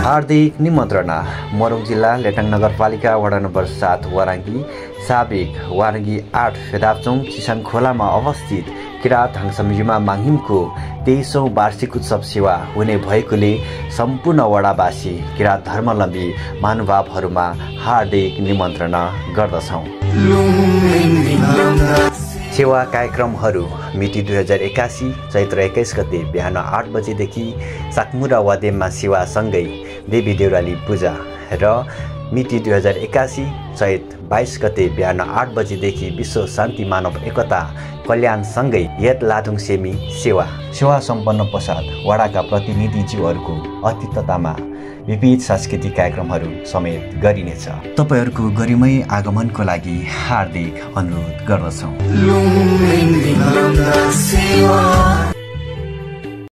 हार्दिक निमन्त्रणा। मोरङ जिल्ला लेटाङ नगरपालिका वडा नम्बर 7 वाराङ्गी साबिक वाराङ्गी 8 फेदापचौङ चिसाङ खोलामा अवस्थित किरात हाङसमिजुमा माङहिमको 23औं वार्षिक उत्सव सेवा हुने भएकोले सम्पूर्ण वडावासी किरात धर्मावलम्बी महानुभावहरूमा हार्दिक निमन्त्रणा गर्दछौँ। सेवा कार्यक्रमहरू मिति 2081 चैत्र 21 गते बिहान 8 बजेदेखि साकमुरा वादेममा सेवासँगै देवी देउराली पूजा र मिति 2081 चैत 22 गते बिहान 8 बजेदेखि विश्व शान्ति मानव एकता कल्याणसँगै यत लाधुङ सेमी सेवा सम्पन्न पश्चात वडाका प्रतिनिधिज्यूहरूको अतिथ्यतामा विविध सांस्कृतिक कार्यक्रमहरू समेत गरिनेछ। तपाईहरूको गरिमय आगमनको लागि हार्दिक अनुरोध गर्दछौँ।